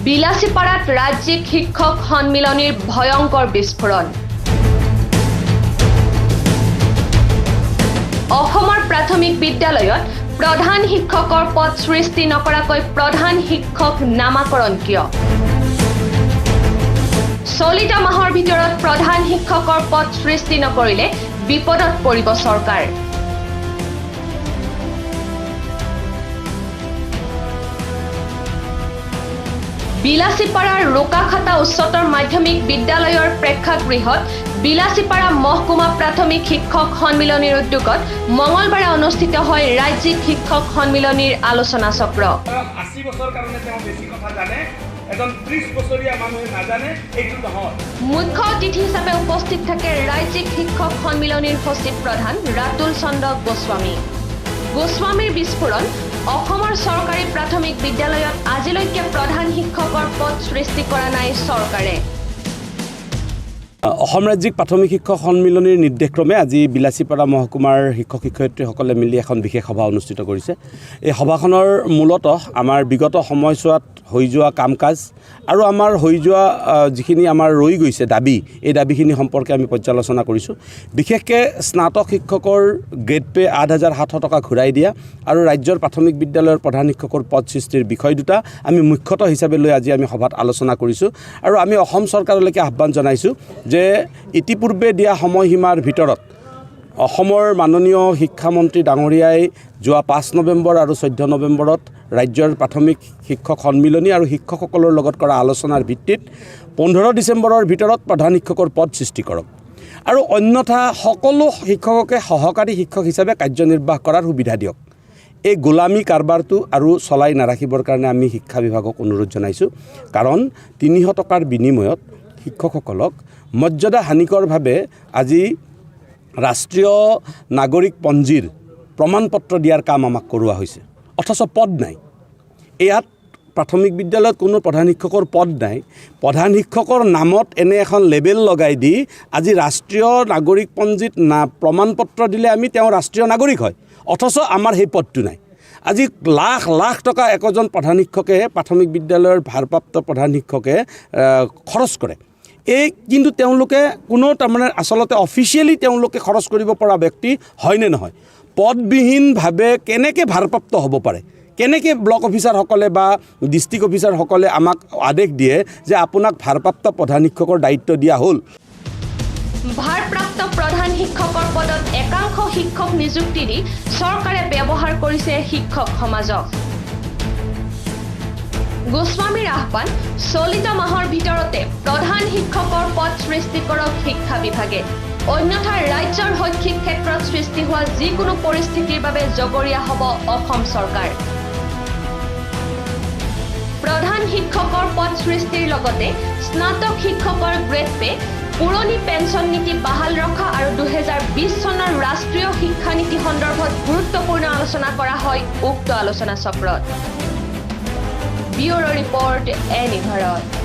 বিলাসীপাৰাত ৰাজ্যিক শিক্ষক সন্মিলনীৰ ভয়ংকৰ বিস্ফোৰণ। অসমৰ প্ৰাথমিক বিদ্যালয়ত প্ৰধান শিক্ষকৰ পদ সৃষ্টি নকৰাকৈ প্ৰধান শিক্ষক নামাকৰণ কিয়? চলিত মাহৰ ভিতৰত প্ৰধান শিক্ষকৰ পদ সৃষ্টি নকৰিলে বিপদত পৰিব চৰকাৰ। বিলাসীপাৰাৰ ৰোকাখাতা উচ্চতৰ মাধ্যমিক বিদ্যালয়ৰ প্ৰেক্ষাগৃহত বিলাসীপাৰা মহকুমা প্ৰাথমিক শিক্ষক সন্মিলনীৰ উদ্যোগত মঙলবাৰে অনুষ্ঠিত হয় ৰাজ্যিক শিক্ষক সন্মিলনীৰ আলোচনা চক্ৰ। 80 বছৰ কাৰণে তেওঁ বেছি কথা জানে, এজন 30 বছৰীয়া মানুহে নাজানে, এইটো নহয়। মুখ্য অতিথি হিচাপে উপস্থিত থাকে ৰাজ্যিক শিক্ষক সন্মিলনীৰ সচিব প্ৰধান ৰাতুল চন্দ্ৰ গোস্বামী। গোস্বামীৰ বিস্ফোৰণ, অসমৰ চৰকাৰী প্ৰাথমিক বিদ্যালয়ত আজিলৈকে প্ৰধান শিক্ষকৰ পদ সৃষ্টি কৰা নাই চৰকাৰে। অসম ৰাজ্যিক প্ৰাথমিক শিক্ষক সন্মিলনীৰ নিৰ্দেশক্ৰমে আজি বিলাসীপাৰা মহকুমাৰ শিক্ষক শিক্ষয়িত্ৰীসকলে মিলি এখন বিশেষ সভা অনুষ্ঠিত কৰিছে। এই সভাখনৰ মূলতঃ আমাৰ বিগত সময়ছোৱাত হৈ যোৱা কাম কাজ আৰু আমাৰ হৈ যোৱা যিখিনি আমাৰ ৰৈ গৈছে দাবী, এই দাবীখিনি সম্পৰ্কে আমি পৰ্যালোচনা কৰিছোঁ। বিশেষকৈ স্নাতক শিক্ষকৰ গ্ৰেড পে ৮,৭০০ টকা ঘূৰাই দিয়া আৰু ৰাজ্যৰ প্ৰাথমিক বিদ্যালয়ৰ প্ৰধান শিক্ষকৰ পদ সৃষ্টিৰ বিষয় দুটা আমি মুখ্যতঃ হিচাপে লৈ আজি আমি সভাত আলোচনা কৰিছোঁ। আৰু আমি অসম চৰকাৰলৈকে আহ্বান জনাইছোঁ যে ইতিপূৰ্বে দিয়া সময়সীমাৰ ভিতৰত অসমৰ মাননীয় শিক্ষামন্ত্ৰী ডাঙৰীয়াই যোৱা ৫ নৱেম্বৰ আৰু ১৪ নৱেম্বৰত ৰাজ্যৰ প্ৰাথমিক শিক্ষক সন্মিলনী আৰু শিক্ষকসকলৰ লগত কৰা আলোচনাৰ ভিত্তিত ১৫ ডিচেম্বৰৰ ভিতৰত প্ৰধান শিক্ষকৰ পদ সৃষ্টি কৰক আৰু অন্যথা সকলো শিক্ষককে সহকাৰী শিক্ষক হিচাপে কাৰ্যনিৰ্বাহ কৰাৰ সুবিধা দিয়ক। এই গোলামী কাৰবাৰটো আৰু চলাই নাৰাখিবৰ কাৰণে আমি শিক্ষা বিভাগক অনুৰোধ জনাইছোঁ। কাৰণ ৩০০ টকাৰ বিনিময়ত শিক্ষকসকলক মৰ্যাদা হানিকৰভাৱে আজি ৰাষ্ট্ৰীয় নাগৰিক পঞ্জীৰ প্ৰমাণপত্ৰ দিয়াৰ কাম আমাক কৰোৱা হৈছে, অথচ পদ নাই। ইয়াত প্ৰাথমিক বিদ্যালয়ত কোনো প্ৰধান শিক্ষকৰ পদ নাই। প্ৰধান শিক্ষকৰ নামত এনে এখন লেবেল লগাই দি আজি ৰাষ্ট্ৰীয় নাগৰিক পঞ্জীত না প্ৰমাণপত্ৰ দিলে আমি তেওঁ ৰাষ্ট্ৰীয় নাগৰিক হয়, অথচ আমাৰ সেই পদটো নাই। আজি লাখ লাখ টকা একোজন প্ৰধান শিক্ষকে, প্ৰাথমিক বিদ্যালয়ৰ ভাৰপ্ৰাপ্ত প্ৰধান শিক্ষকে খৰচ কৰে। এই কিন্তু তেওঁলোকে কোনো তাৰমানে আচলতে অফিচিয়েলি তেওঁলোকে খৰচ কৰিব পৰা ব্যক্তি হয়নে নহয়, পদবিহীনভাৱে কেনেকৈ ভাৰপ্ৰাপ্ত হ'ব পাৰে, কেনেকৈ ব্লক অফিচাৰসকলে বা ডিষ্ট্ৰিক্ট অফিচাৰসকলে আমাক আদেশ দিয়ে যে আপোনাক ভাৰপ্ৰাপ্ত প্ৰধান শিক্ষকৰ দায়িত্ব দিয়া হ'ল। ভাৰপ্ৰাপ্ত প্ৰধান শিক্ষকৰ পদত একাংশ শিক্ষক নিযুক্তি দি চৰকাৰে ব্যৱহাৰ কৰিছে শিক্ষক সমাজক। গোস্বামীৰ আহ্বান, চলিত মাহৰ ভিতৰতে প্ৰধান শিক্ষকৰ পদ সৃষ্টি কৰক শিক্ষা বিভাগে, অন্যথা ৰাজ্যৰ শৈক্ষিক ক্ষেত্ৰত সৃষ্টি হোৱা যিকোনো পৰিস্থিতিৰ বাবে জগৰীয়া হ'ব অসম চৰকাৰ। প্ৰধান শিক্ষকৰ পদ সৃষ্টিৰ লগতে স্নাতক শিক্ষকৰ গ্ৰেড পে, পুৰণি পেঞ্চন নীতি বাহাল ৰখা আৰু ২০২০ চনৰ ৰাষ্ট্ৰীয় শিক্ষানীতি সন্দৰ্ভত গুৰুত্বপূৰ্ণ আলোচনা কৰা হয় উক্ত আলোচনা চক্ৰত। Bureau report, N E Bharat.